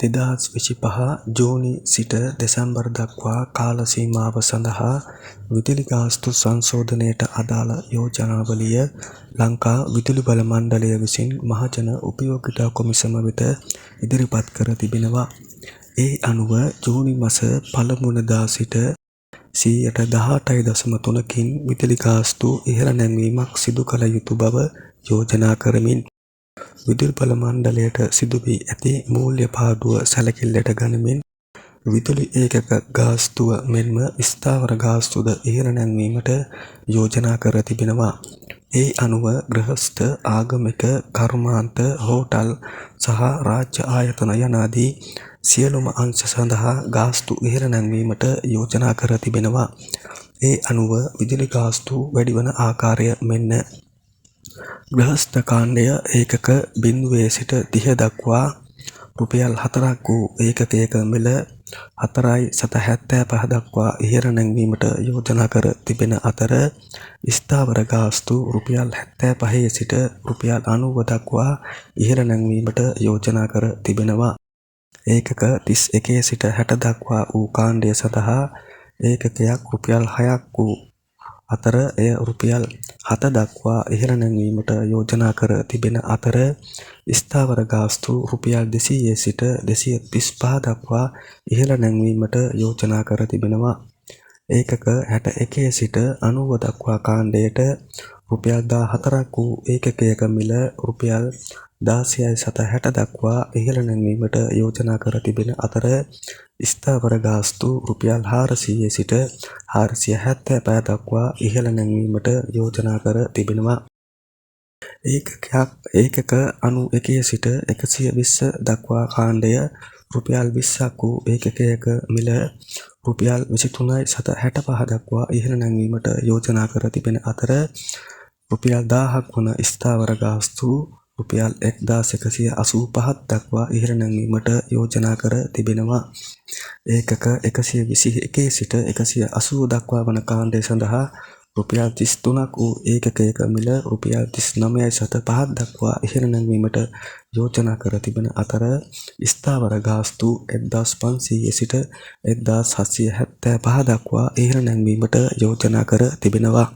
2025 ජූනි සිට දෙසැම්බර් දක්වා කාල සීමාව සඳහා විදුලි ගාස්තු සංශෝධනයට අදාළ යෝජනාවලිය ලංකා විදුලි බල මණ්ඩලය විසින් මහජන උපයෝගිතා කොමිසම වෙත ඉදිරිපත් කර තිබෙනවා. ඒ අනුව ජූනි මස පළමු වනදා සිට 18.3%කින් විදුලි ගාස්තු ඉහළ නැංවීමක් සිදු කළ යුතු බව යෝජනා කරමින්, විදුලි බල මණ්ඩලයට සිදු වී ඇති මූල්‍ය පාඩුව සැලකිල්ලට ගනිමින් විදුලි ඒකක ගාස්තුව මෙන්ම ස්ථාවර ගාස්තුද ඉහළ නැංවීමට යෝජනා කර තිබෙනවා. ඒ අනුව ගෘහස්ත, ආගමික, කර්මාන්ත, හෝටල් සහ රාජ්‍ය ආයතන යනාදී සියලුම අංශ සඳහා ගාස්තු ඉහළ නැංවීමට යෝජනා කර තිබෙනවා. ඒ අනුව විදුලි ගාස්තු වැඩිවන ආකාරය මෙන්න: ගෘහස්ත කාණ්ඩය ඒකක 0 සිට 30 දක්වා රුපියල් 4ක් වූ ඒකකයක මිල 4.75 දක්වා ඉහළ නැංවීමට යෝජනා කර තිබෙන අතර, ස්ථාවර ගාස්තු රුපියල් 75 සිට රුපියල් 90 දක්වා ඉහළ නැංවීමට යෝජනා කර තිබෙනවා. ඒකක 31 සිට 60 දක්වා වූ කාණ්ඩය සඳහා ඒකකයක් රුපියල් 6ක් වූ අතර, එය රුපියල් 7 දක්වා ඉහළ නැංවීමට යෝජනා කර තිබෙන අතර, ස්ථාවර ගාස්තු රුපියල් 200 සිට 235 දක්වා ඉහළ නැංවීමට යෝජනා කර තිබෙනවා. ඒකක 61 සිට 90 දක්වා කාණ්ඩයට රුපියල් 14ක් වූ ඒකකයක මිල රුපියල් 16.60 දක්වා ඉහළ නැංවීමට යෝජනා කර තිබෙන අතර, ස්ථාවර ගාස්තු රුපියල් 400 සිට 475 දක්වා ඉහළ නැංවීමට යෝජනා කර තිබෙනවා. ඒකක 91 සිට 120 දක්වා කාණ්ඩය රුපියල් 20ක් වූ ඒකකයක මිල රුපියල් 23.65 දක්වා ඉහළ නැංවීමට යෝජනා කර තිබෙන අතර, රුපියල් 1000ක් වන ස්ථාවර ගාස්තු රුපියල් 1185 දක්වා ඉහළ නැංවීමට යෝජනා කර තිබෙනවා. ඒකක 121 සිට 180 දක්වා වන කාණ්ඩය සඳහා රුපියල් 33ක් වූ ඒකකයක මිල රුපියල් 39.05 දක්වා ඉහළ නැංවීමට යෝජනා කර තිබෙන අතර, ස්ථාවර ගාස්තු 1500 සිට 1775 දක්වා ඉහළ නැංවීමට යෝජනා කර තිබෙනවා.